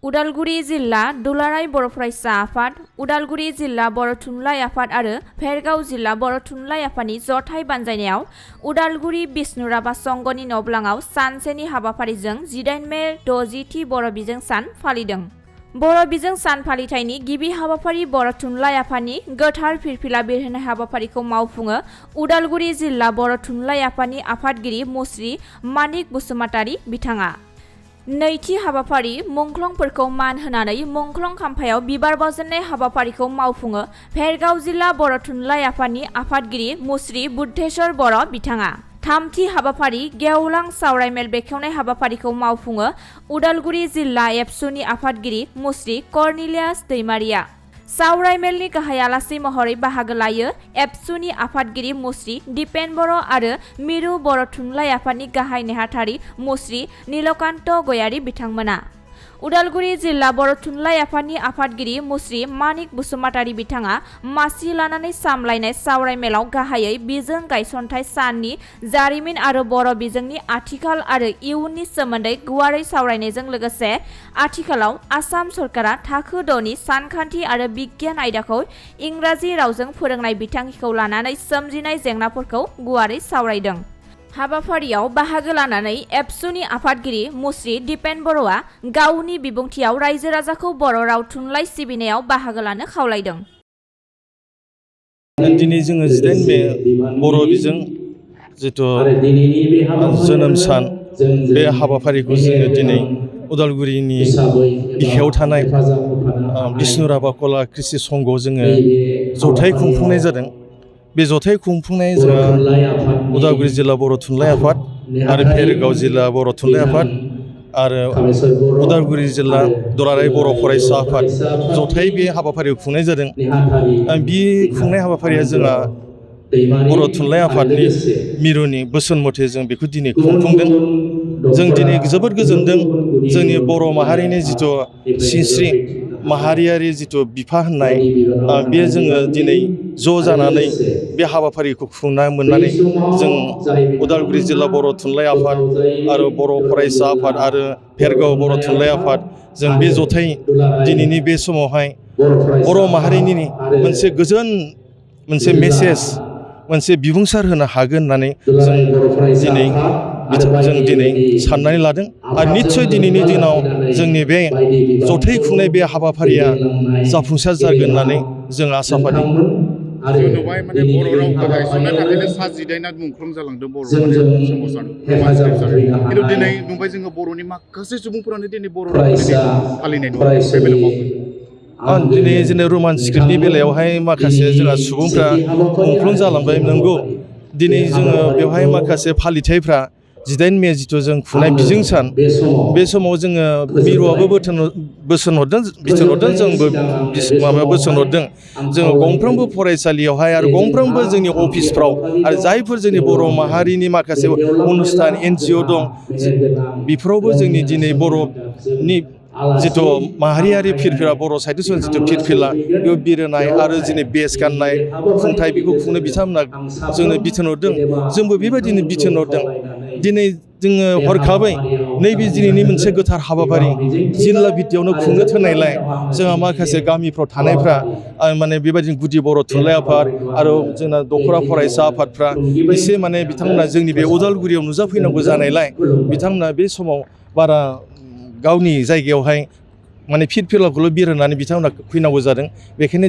उदालगुरि जिल्ला दुलाराय बर' फरायसा आफाद, उदालगुरि जिल्ला बर' थुनलाइ आफाद आरो भेरगाव जिल्ला बर' थुनलाइ आफादनि जथाय बानजायनायाव उदालगुरि बिष्णु राभा संघनि नब्लाङाव सानसेनि हाबाफारिजों 18 मे 60थि बर' बिजों सान फालिदों। बर' बिजों सान फालिथायनि गिबि हाबाफारि बर' थुनलाइ आफादनि गोथार फिरफिला बिरहोनाय हाबाफारिखौ मावफुङो उदालगुरि जिल्ला बर' थुनलाइ आफादनि आफादगिरि मुस्रि मानिक बसुमतारी बिथाङा। नैथि हाबाफारि मुंख्लंफोरखौ मान होनानै मुंख्लं खाम्फायाव बिबार बावजेननाय हाबाफारिखौ मावफुङो भेरगाव जिल्ला बर' थुनलाइ आफादनि आफादगिरि मुस्रि बुद्धेश्वर बर' बिथाङा। थामथि हाबाफारि गेवलां सावरायमेल बेखेवनाय हाबाफारिखौ मावफुङो उदालगुरि जिल्ला एबसुनि आफादगिरि मुस्रि कर्नेलियास दैमारिया। सावरायमेलनि गाहाय आलासि महरै बाहागो लायो एबसुनि आफादगिरि मुस्रि दिपेन बर' आरो मिरु बर' थुनलाइ आफादनि गाहाय नेहाथारि मुस्रि नीलकान्त गयारी बिथांमोना। उदालगुरि जिल्ला बर' थुनलाइ आफादनि आफादगिरि मुस्रि मानिक बसुमतारी बिथाङा मासि लानानै सामलायनाय सावरायमेलाव गाहायै बिजों गायसनथाय साननि जारिमिन आरो बर' बिजोंनि आथिखाल आरो इयुननि सोमोन्दै गुवारै सावरायनायजों लोगोसे आथिखालाव आसाम सरकारा थाखो 6नि सानखान्थि आरो बिगियान आयदाखौ इंराजि रावजों फोरोंनाय बिथांखिखौ लानानै सोमजिनाय जेंनाफोरखौ गुवारै सावरायदों। हाबाफारियाव बाहागो लानानै एबसुनि आफादगिरि मुस्रि दिपेन बर'आ गावनि बिबुंथियाव रायजो राजाखौ बर' राव थुनलाइ सिबिनायाव बाहागो लानो खावलायदों। दिनै जोङो 18 मे बर' बिजों जिथु जोनोम सान बे हाबाफारिखौ जोङो दिनै उदालगुरिनि बिखायाव थानाय बिष्णु राभा कला कृषि संघआव जोङो जथाय खुंफुंनाय जादों। बे जथाय खुंफुंनाय जोंहा उदालगुरि जिल्ला बर' थुनलाइ आफाद आरो भेरगाव जिल्ला बर' थुनलाइ आफाद आरो उदालगुरि जिल्ला दुलाराय बर' फरायसा आफाद जथाय बे हाबाफारिखौ खुंनाय जादों। बे खुंनाय हाबाफारिया जोंहा बर' थुनलाइ आफादनि मिरुनि बोसोन मथे जों बेखौ दिनै खुंफुंदों। जों दिनै जोबोद गोजोनदों जोंनि बर' माहारिनि जिथु सिनस्रि माहारियारि जिथु बिफा होननाय बे जोङो दिनै ज' जानानै बे हाबाफारिखौ खुंना मोननानै जों उदालगुरि जिल्ला बर' थुनलाइ आफाद आरो बर' फरायसा आफाद आरो भेरगाव बर' थुनलाइ आफाद जों बे जथाय दिनैनि बे समावहाय बर' माहारिनि मोनसे गोजोन मोनसे मेसेज मोनसे बिबुंसार होनो हागोन होननानै जों दिनै साननानै लादों आरो निस्सय दिनैनि दिनाव जोंनि बे जथाय खुंनाय बे हाबाफारिया जाफुंसार जागोन होननानै जों आसा फारिदों। नुबाय माने बर' रावखौ गायसननो थाखायनो सा 18 मुंख्लं जालांदों बर' सोमावसारनो खिन्थु दिनै नुबाय जोङो बर'नि माखासे सुबुंफोरानो दिनै बर' रावखौ फालिनाय नङा। दिनै जोंनि रमान स्क्रिप्टनि बेलायावहाय माखासे जोंहा सुबुंफ्रा मुंख्लं जालांबाय। नंगौ दिनै जोङो बेवहाय माखासे फालिथायफ्रा 18 मे जिथु जों खुंनाय बिजों सान बे समाव जोङो मिरुआबो बोसोन हरदों जोंबो बोसोन हरदों। जोङो गंफ्रोमबो फरायसालियावहाय आरो गंफ्रोमबो जोंनि अफिसफ्राव आरो जायफोर जोंनि बर' माहारिनि माखासे अनुस्थान NGO दं बेफोरावबो जोंनि दिनै बर'नि जिथु माहारियारि फिरफिला बर' साहित्य सभा जिथु फिरफिला बेयाव बिरहोनाय आरो दिनै बेस गाननाय खुंथाय बेखौ खुंनो बिथांमोना जोंनो बिथोन हरदों। जोंबो बेबायदिनो बिथोन हरदों। दिनै जोङो हरखाबै नैबे दिनैनि मोनसे गोथार हाबाफारि जिल्ला भित्तियावनो खुंनो थोननायलाय जोंहा माखासे गामिफ्राव थानायफ्रा माने बेबायदिनो गुदि बर' थुनलाइ आफाद आरो जोंना दख'रा फरायसा आफादफ्रा एसे माने बिथांमोना जोंनि बे उदालगुरियाव नुजाफैनांगौ जानायलाय बिथांमोना बे समाव बारा गावनि जायगायावहाय माने फिरफिलाखौल' बिरहोनानै बिथांमोना फैनांगौ जादों। बेखायनो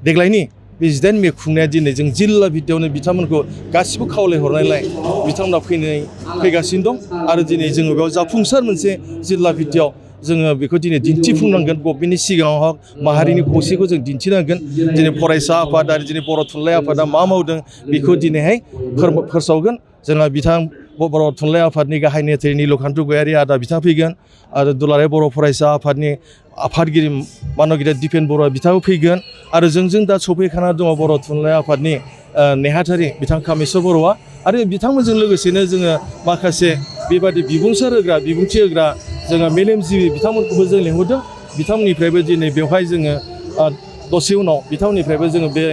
देग्लायनि बे 18 मे खुंनाया दिनै जों जिल्ला भित्तियावनो बिथांमोनखौ गासिबो खावलायहरनायलाय बिथांमोना फैगासिनो दं आरो दिनै जोङो बेयाव जाफुंसार मोनसे जिल्ला भित्तियाव जोङो बेखौ दिनै दिन्थिफुंनांगोन। गभमेन्टनि सिगाङाव माहारिनि खौसेखौ जों दिन्थिनांगोन। दिनै फरायसा आफाद आरो दिनै बर' थुनलाइ आफादा मा मावदों बेखौ दिनैहाय फोसावगोन। जोंहा बिथां बर' थुनलाइ आफादनि गाहाय नेहाथारि नीलकान्त गयारी आदा बिथाङा फैगोन आरो दुलाराय बर' फरायसा आफादनि आफादगिरि मानगिरि दिपेन बर'आ बिथाङाबो फैगोन आरो जोंजों दा सफैखाना दङ बर' थुनलाइ आफादनि नेहाथारि बिथां कामेस्वर बर'आ आरो बिथांमोनजों लोगोसेनो जोङो माखासे बेबादि बिबुंथि होग्रा जोङो मेलेमजिबि बिथांमोनखौबो जों लेंहरदों। बिथांमोननिफ्रायबो दिनै बेवहाय जोङो दसे उनाव बिथांमोननिफ्रायबो जोङो बे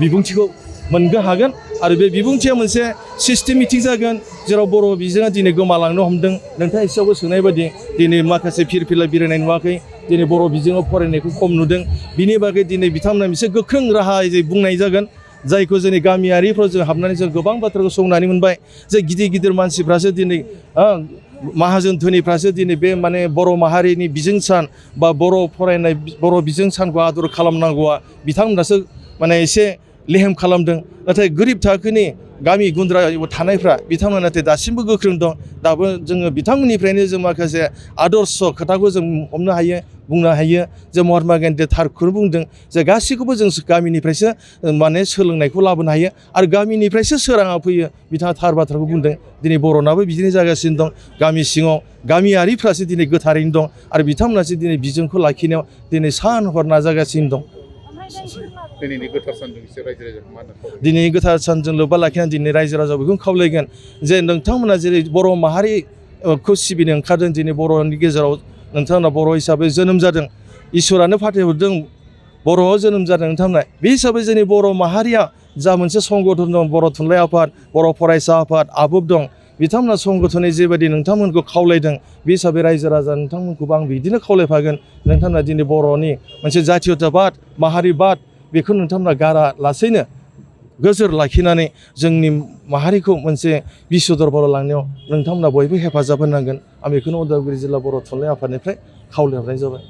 बिबुंथिखौ मोननो हागोन आरो बे बिबुंथिया मोनसे सिस्टेमेटिक जागोन जेराव बर' बिजोङा दिनै गोमालांनो हमदों नोंथाङा एसेयावबो सोंनाय बायदि दिनै माखासे फिरफिला बिरायनाय नुवाखै दिनै बर' बिजोङाव फरायनायखौ खम नुदों बिनि बागै दिनै बिथांमोना मोनसे गोख्रों राहायै बुंनाय जागोन जायखौ जोंनि गामियारिफ्राव जों हाबनानै जों गोबां बाथ्राखौ संनानै मोनबाय जे गिदिर गिदिर मानसिफ्रासो दिनै माहाजोन धोनिफ्रासो दिनै बे माने बर' माहारिनि बिजों सान बा बर' फरायनाय बर' बिजों सानखौ आदर खालामनांगौआ बिथांमोनासो माने एसे लेहेम खालामदों नाथाय गोरिब थाखोनि गामि गुन्द्रायाव थानायफ्रा बिथांमोना नाथाय दासिमबो गोख्रों दं दाबो जोङो बिथांमोननिफ्रायनो जों माखासे आदर्श खोथाखौ जों हमनो हायो बुंनो हायो जे महात्मा गान्धीया थारखौनो बुंदों जे गासैखौबो जों गामिनिफ्रायसो माने सोलोंनायखौ लाबोनो हायो आरो गामिनिफ्रायसो सोराङा फैयो बिथाङा थार बाथ्राखौ बुंदों दिनै बर'नाबो बिदिनो जागासिनो दं गामि सिङाव गामियारिफ्रासो दिनै गोथारैनो दं आरो बिथांमोनासो दिनै बिजोंखौ लाखिनायाव दिनै सान हर नाजागासिनो दं दिनैनि गोथार सानजों एसे रायजो राजाखौ मा होनो दिनै गोथार सानजों लोब्बा लाखिनानै दिनै रायजो राजा बेखौनो खावलायगोन जे नोंथांमोना जेरै बर' माहारिखौ सिबिनो ओंखारदों दिनै बर'नि गेजेराव नोंथांमोना बर' हिसाबै जोनोम जादों इसोरानो फाथायहरदों बर'आव जोनोम जादों नोंथांमोना बे हिसाबै जोंनि बर' माहारिया जा मोनसे संगठन दं बर' थुनलाइ आफाद बर' फरायसा आफाद आबुब दं बिथांमोना संगठनै जेबायदि नोंथांमोनखौ खावलायदों बे हिसाबै रायजो राजा नोंथांमोनखौबो आं बिदिनो खावलायफागोन नोंथांमोना दिनै बर'नि मोनसे जातीयताबाद माहारिबाद बेखौ नोंथांमोना गारा लासैनो गोजोर लाखिनानै जोंनि माहारिखौ मोनसे बिश्व दरबाराव लांनायाव नोंथांमोना बयबो हेफाजाब होनांगोन आं बेखौनो उदालगुरि जिल्ला बर' थुनलाइ आफादनिफ्राय खावलायहरनाय जाबाय